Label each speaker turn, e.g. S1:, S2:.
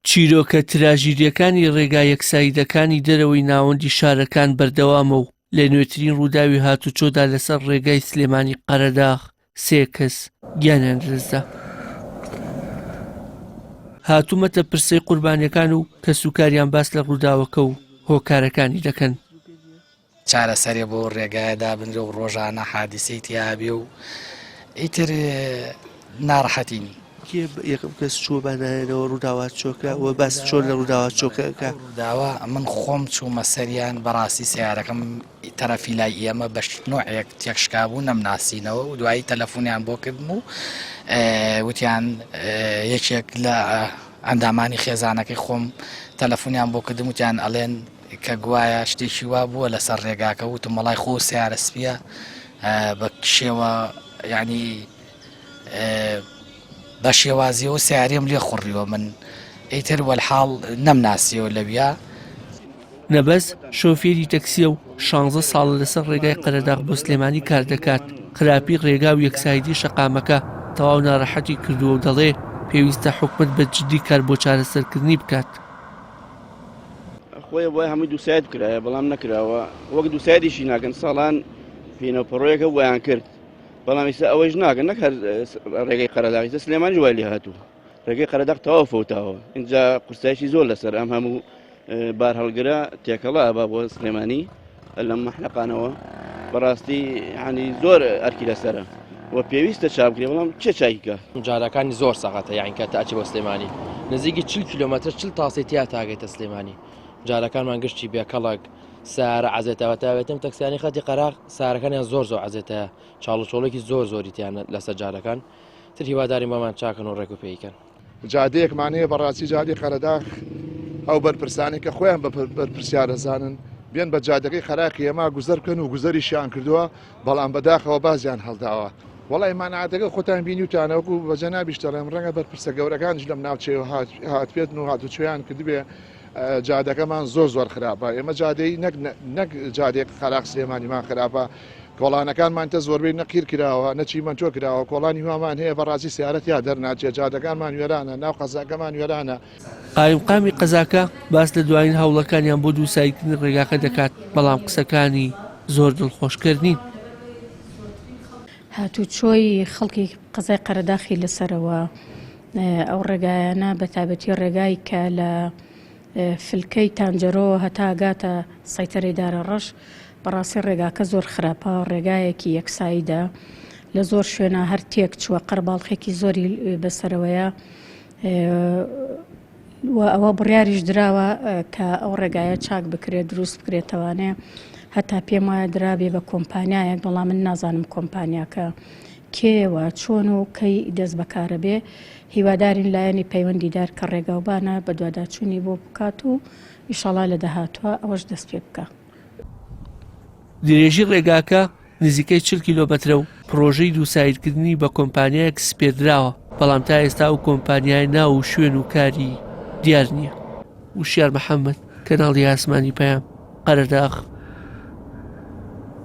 S1: چیرۆکە تراژیدیەکانی ڕێگا یەکسایدەکانی دەرەوەی ناوەندی شارەکان بەردەوامە و لە نوێترین ڕووداوی هاتوچۆدا لەسەر ڕێگای سلێمانی قەرەداغ سێ کەس گیانیان لەدەستدا. هاتوومەتە پرسەی قوربانیەکان و کەسوکاریان باس لە ڕووداوەکە و هۆکارەکانی دەکەن.
S2: چارەسەرێ بۆ ڕێگایە دابنرێ و ڕۆژانە حادیسەی تیابێ و ئیتر ناڕەحەتین.
S1: کێ یەکەم کەس چووە بانایەنەوە ڕووداوە چۆکە و باس چۆن لە ڕووداوە چۆکەکە؟
S2: ڕووداوە من خۆم چوومە سەریان بەڕاستی سەیارەکەم تەرەفی لای ئێمە بە نوعێک تێکشکابوو نەمناسینەوە و دوایی تەلەفۆنیان بۆ کردم و وتیان یەکێک لە ئەندامانی خێزانەکەی خۆم تەلەفۆنیان بۆ کردم وتیان ئەڵێن کە گوایە شتێکی وا بووە لەسەر ڕێگاکە وتم وەڵای خۆ سیارە سپیە بە شێوە یعنی بە شێوازیەوە سیاریم لێ خوڕیوە من ئیتر وەلحاڵ نەمناسیەوە لەویا.
S1: نەبەز شۆفێری تەکسیە و شانزە ساڵە لەسەر ڕێگای قەرەداغ بۆ سلێمانی کار دەکات، خراپی ڕێگا و یەکسایدی شەقامەکە تەواو ناڕەحەتی کردووە و دەڵێ پێویستە حکومەت بە جدی کار بۆ چارەسەرکردنی بکات.
S3: خۆی بۆی هەمووی دووسایت بکرایە بەڵام نەکراوە وەک دووسایدیشی ناکەن ساڵان پینە پڕۆیەکە ویان کرد بەڵام ئیستا ئەوەیش ناکەن نەک هەر ڕێگەی قەرەداغ ئیستا سلێمانی وای لێ هاتوو ڕێگەی قەرەداغ تەواو فەوتاوە اینجا قورسایشی زۆر لەسەر ئەم هەموو بار هەڵگرە تێکەڵە ئەبا بۆ سلێمانی لەم مەحلەقانەوە بەڕاستی ینی زۆر ئەرکی لەسرە و پێویستە چاک بکرێ بەڵام کێ چاکی کە؟
S4: جادەکانی زۆر سەقەتە یاین کە تاچی بۆ سلێمانی نزیکی 40 کیلۆمەتر 40 تاسی تیا تاگەیتە سلێمانی جارەکانمان گشتی بێکەڵک سارە عزێتەوە تاوێتم تەکسیانی خەتی قەراغ سارەکانیان زۆر زۆر عزێتە چاڵ و چۆڵێکی زۆر زۆری تیان لەسەر جارەکان تر هیوادارین بۆمان چاکن و ڕێک و پێیکەن.
S5: جادەیەکمان هەیە بەڕاستی جادەی قەرەداخ ئەو بەرپرسانەی کە خۆیان بە بەرپرسیار ئەزانن بێن بە جادەکەی قەراخی ئێمە گوزەر بکەن و گوزەریشیان کردووە بەڵام بەداخەوە بازیان هەڵداوە وەڵی مانعاتەکە خۆتان بینیوتانە وەکو بە جەنابیش دەڵێم ڕەنگە بەرپرسە گەورەکانیش لەم ناوچەیەوە هاتبێتن و هاتوچۆیان کردبێ جادەکەمان زۆر زۆر خراپە ئێمە جادەی نەک نەک جادێک قەراخ سلێمانیمان خراپە کۆڵانەکانمان تە زۆربەی نە قیر کراوە نە چیمەنتۆ کراوە کۆڵانی وامان هەیە بەڕاستی سیارە تیا دەرناچێت جادەکانمان وێرانە ناو قەزاکەمان وێرانە.
S1: قایمقامی قەزاکە باس لە دوایین هەوڵەکانیان بۆ دووسایکردنی ڕێگاکە دەکات، بەڵام قسەکانی زۆر دڵخۆشکەر نین.
S6: هاتوچۆی خەڵکی قەزای قەرەداخی لەسەرەوە ئەو ڕێگایانە بە تایبەتی ڕێگای کە لە فلکەی تانجەرۆوە هەتا ئەگاتە سەیتەرەی دارەڕەش بەڕاستی ڕێگاکە زۆر خراپە ڕێگایەکی یەکسایدە لە زۆر شوێنە هەر تێک چووە قەرباڵخێکی زۆری بەسەرەوەیە و ئەوە بڕیاریش دراوە کە ئەو ڕێگایە چاک بکرێت دروست بکرێتەوانێ هەتا پێم وایە درابێ بە کۆمپانیایەک بەڵام من نازانم کۆمپانیاکە کێیە و چۆن و کەی دەست بەکارە بێ، هیوادارین لایەنی پەیوەندیدار کە ڕێگاوبانە بەدواداچوونی بۆ بکات و ئیشەڵا لە داهاتووا ئەوەش دەست پێ بکا.
S1: درێژی ڕێگاکە نزیکەی 40 کیلۆمەترە و پڕۆژەی دووسایدکردنی بە کۆمپانیایەک سپێردراوە، بەڵام تا ئێستا ئەو کۆمپانیایە ناو و شوێن و کاری دیار نییە. وشیار محەمەد، کەناڵی ئاسمانی پەیام، قەرەداغ.